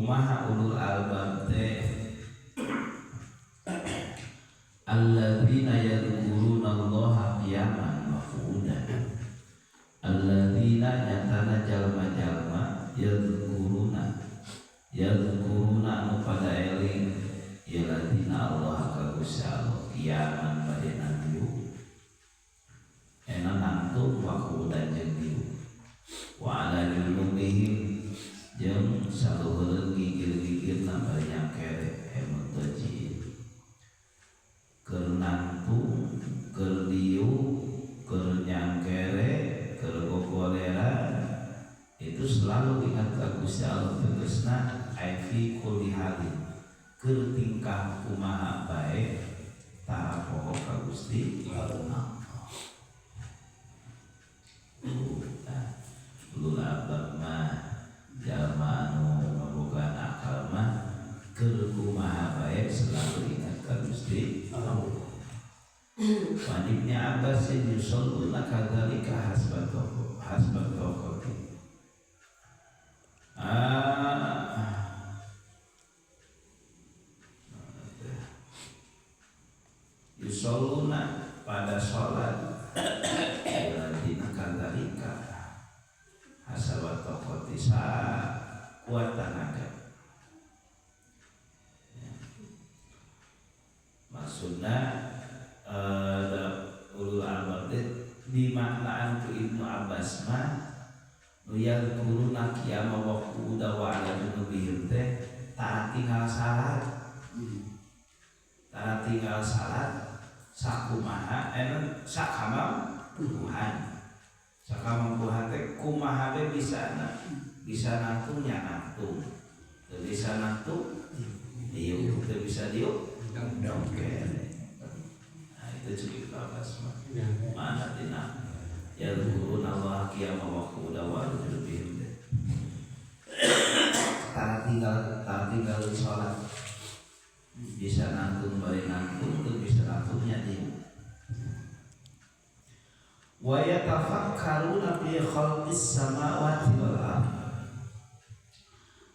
Kumaha ulul albab teh alladzina yadhkuruna Allaha qiyaman wa qu'udan. Alladzina nyatana jalma-jalma yadhkuruna yadhkuruna anu pada eling ya ladina Allah ka Gusti Allah qiyaman bade nangtung ena nangtung wa qu'udan jeung diuk wa ala junubihim jeung saluhureun gigir-gigirna bari nyangkere mutaji keur nangtung keur diuk keur nyangkere keur gogoleran itu selalu ingat ka Gusti Allah tegasna ai fi kulli halin keur tingkah kumaha bae tara poho ka Gusti Allah. Ulul albab mah jalma anu ngabogaan akal mah keur kumaha bae selalu ingat ka Gusti Allah. Wa Ibnu Abbas yusalluna kadzalika hasbat taqati. Yusalluna pada salat ladina kadzalika hasabat taqati sa kuat tenaga. Ya. Maksudna ulul albab dimaknaan ku Ibnu Abbas mah nu yadhkuruna qiyama wa qu'udan wa ala junubihim teh tara tinggal salat. Tara tinggal salat sakumaha sakamampuhan. Sakamampuhan teh kumaha be bisa bisa nangtung nya nangtung. Teu bisa nangtung diuk, teu bisa diuk dongker. Nah, itu cek Ibnu Abbas mah. Mana tina yadhkuruna Allah qiyama wa qu'udan wa ala junubihim. Tara tinggal salat. Bisa nangtung bari nangtung, teu bisa nangtungnya diuk. Wa yatafakkaruna fi khalqis samawati wal ardh.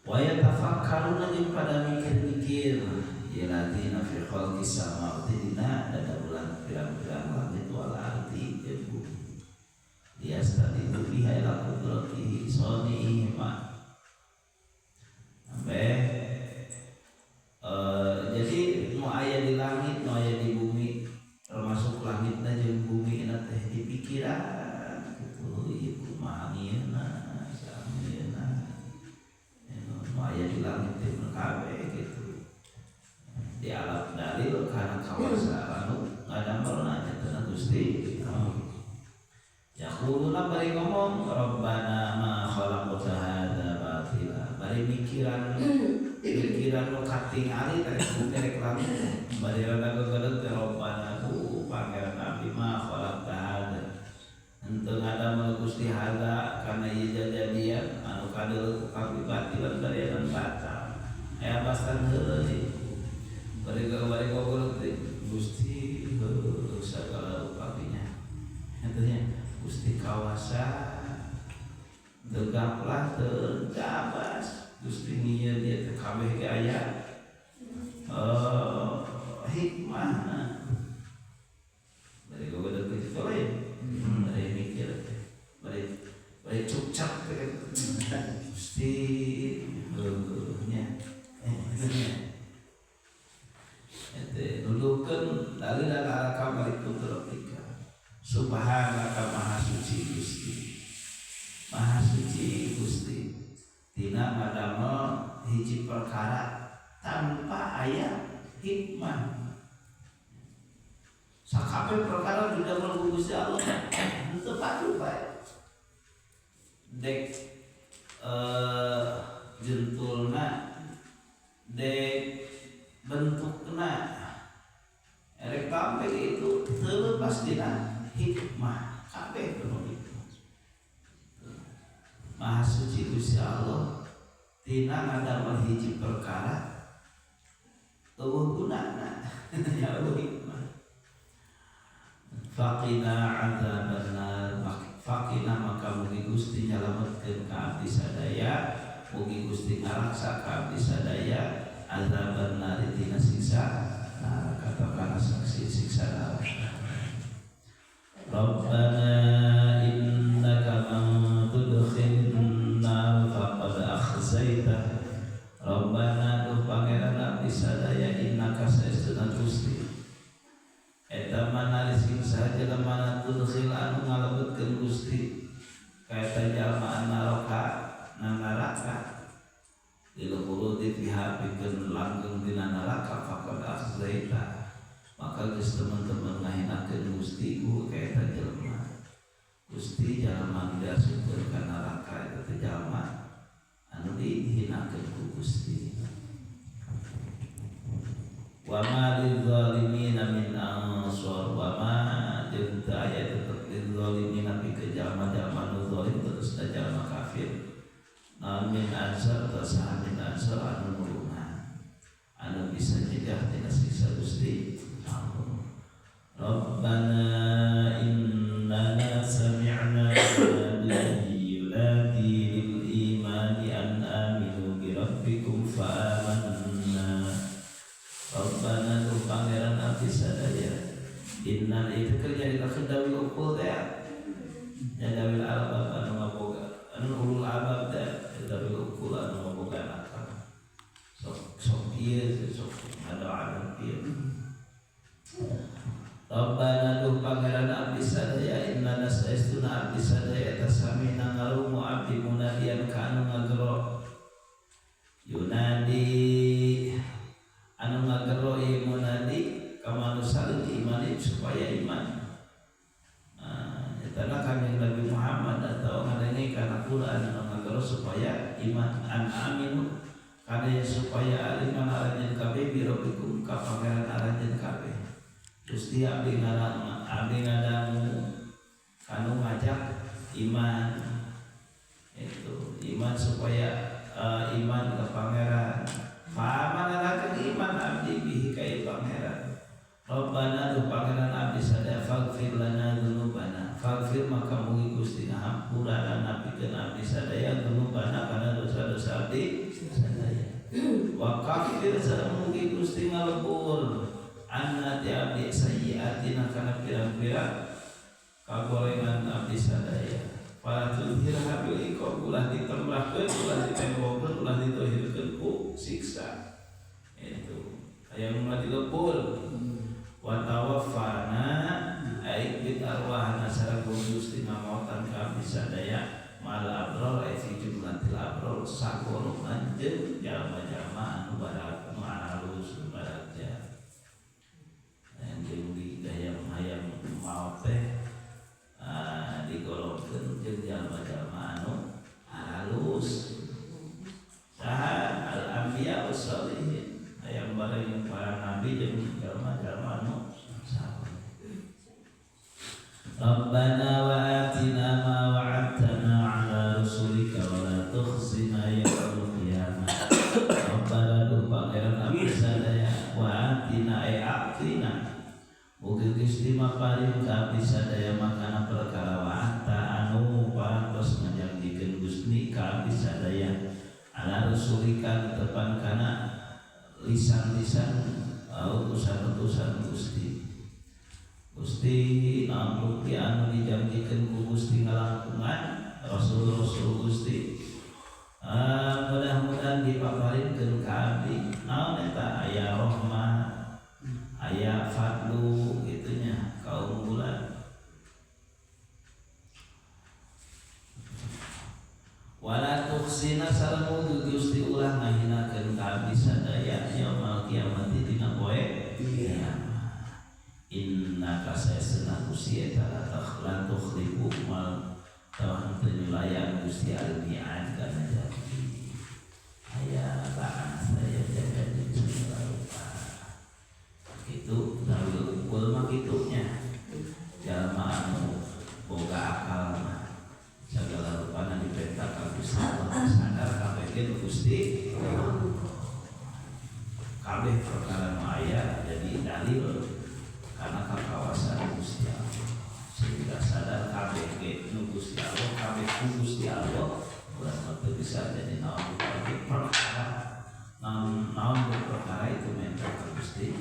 Wa yatafakkaruna jeung pada mikir-mikir ya ladina fi khalqis samawati dina dadamelan pirang-pirang langit wal ardi jeung bumi. Liyastadillu biha ila qudratihi sonihi ma. Sampai jadi nu aya di langit, nu aya di bumi, termasuk langitna jeung bumi na teh dipikiran gitu, ieu kumaha ngieuna, saha nu aya di langit teh kabeh gitu. Di alam dalil kana kawasa anu ngadamelna nya Gusti. Yaquluna bari ngomong Rabbana ma khalaqta hadza batila. Bari mikiran pikiran nu katingali teh bumi rek langit. Bari rada gegedeut teh Rabbana ku pangeran abdi ma khalaqta hadza. Henteu ngadamel Gusti hadza kana ieu jajadian anu kadeuleu ku kami batilan barianan batal. Aya bastan heureuy. Bari gogoleut teh Gusti heueuh sagala rupabinya. Henteu nya Gusti kawasa tegaplah terjabas Gusti ngieun ieu teh kabeh ge aya hikmahna. Bari gogoleut teh kitu lain. Bari mikir teh bari cukcak teh Gusti heueuh nya. Ente nuduhkeun dalil ala kamali qudratika. Subhanaka maha suci Gusti. Maha suci Gusti. Tina ngadamel hiji perkara tanpa aya hikmah. Sakabeh perkara didamel ku Gusti Allah teu padu bae. Dek jentulna, dek bentukna, erek kabeh itu teu lepas dina hikmah kabeh penuh hikmah. Maha suci Gusti Allah tina ngadamel hiji perkara eueuh gunana ya eueuh hikmah. Faqina adzabannar. Faqina maka mugi Gusti nyalametkeun ka abdi sadaya mugi Gusti ngarangsa ka abdi sadaya azaban nari tina siksa neraka kana saksi siksa neraka. Rabbana innaka man tudkhilin nar faqad akhzaitah. Rabbana duh pangeran abdi sadaya innaka saestuna Gusti eta mana sing saha jelema tudkhil anu ngalebetkeun Gusti ka eta jalma neraka na neraka lil khuludi fiha pikeun langgeng dina neraka faqad akhzaita maka geus teman-teman ngahinakeun Gusti ku ka eta jelema. Gusti jalma diasupkeun ka neraka eta teh jalma anu dihinakeun ku Gusti. Wa ma lidzalimina min ansor wa ma jeung teu aya tetep lidzalimina pikeun jalma-jalma nu zalim terus da jalma kafir. Naon min ansor saha min ansor anu nulungan anu bisa nyegah tina siksa Gusti Allah. Rabbana innana sami'na yunadi lil imani an aminu bi rabbikum fa amanna. Rabbana duh pangeran abdi sadaya inna itu kerja di dawil uqul teh nya dawil albab anu ngaboga anu ulul albab teh dawil uqul anu ngaboga akal sok sok ieu sok ngadoa ieu. Rabbana duh pangeran abdi sadaya inna saestuna abdi sadaya eta samina ngarungu abdi munadian ka anu ngagero yunadi anu ngagero ieu munadi ka manusia iman supaya iman. Nah, eta kanjeng Nabi Muhammad atau ngadenge kana Quran anu ngagero supaya iman an aminu kana supaya aliman aranjeun kabeh bi rabbikum ka pangeran aranjeun kabeh. Gusti abdi ngadangu kanu ngajak iman itu iman supaya iman ke pangeran. Famanalakeun iman abdi bihi ka pangeran. Rabbana duh pangeran abdi sadaya faghfir lana dzunubana. Faghfir maka mugi Gusti ngahampura lana pikeun abdi sadaya dzunubana kana dosa-dosa abdi sadaya. Wa kafir sareng mugi Gusti ngalebur anna ti abdi sayyiatina kana pirang-pirang kagorengan abdi sadaya. Fala tudhir habil iqab ulah ditembrahkeun ulah ditembokkeun ulah ditohirkeun ku siksa. Itu aya nu dilebur. Wa tawaffana ai bit arwahna sareng Gusti ngamautan ka abdi sadaya mal abrar ai fi jumlatil abrar sagolongan jeung jalma-jalma anu barak anu alus barakja. Jeung di hayang maot teh digolongkeun jeung jalma-jalma anu halus. Saha al-anbiya wassalihin hayang bareng para nabi jeung jalma-jalma anu saleh. Rabbana wa atina ma wa'adtana ala rusulika wa la tukhzina yaumal qiyamah. Rabbana duh pangeran abdi sadaya wa atina ay a'tina mugi Gusti maparin ka abdi sadaya makana perkara wa'ata anu parantos ngajanjikeun Gusti ka abdi sadaya ala rusulika tepan kana lisan-lisan utusan-utusan Gusti. Gusti naon bukti anu dijanjikeun ku Gusti ngalangkungan rasul-rasul Gusti. Mudah-mudahan dipaparinkeun ka abdi naon eta aya rahmah aya fadlu gitunya kaunggulan. Wala tukhzina sareng Gusti ulah ngahinakeun ka abdi sadaya yaumul kiamat dina poe kiamat. Innaka saestuna Gusti eta la tukhlifu mal tawah teu nyulayan Gusti al-mi'ad kana janji. Aya ba'as aya janji segala rupa. Itu dawil ukul mah kitunya jalma anu boga akal mah segala rupana diperintah ka Gusti Allah sadar kabeh Gusti kabeh perkara nu aya jadi dalil karena kakawasan Gusti Allah sehingga sadar kabeh ge nu Gusti Allah kabeh ku Gusti Allah ulah Teu bisa jadi naon perkara, naon naon perkara itu minta ka Gusti.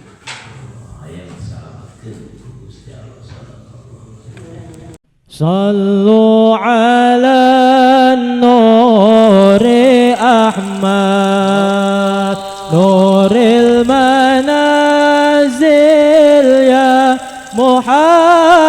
Hayang disalametkeun ku Gusti Allah. Sadaqallah. صلوا على النور أحمد، نور المنازل يا محمد.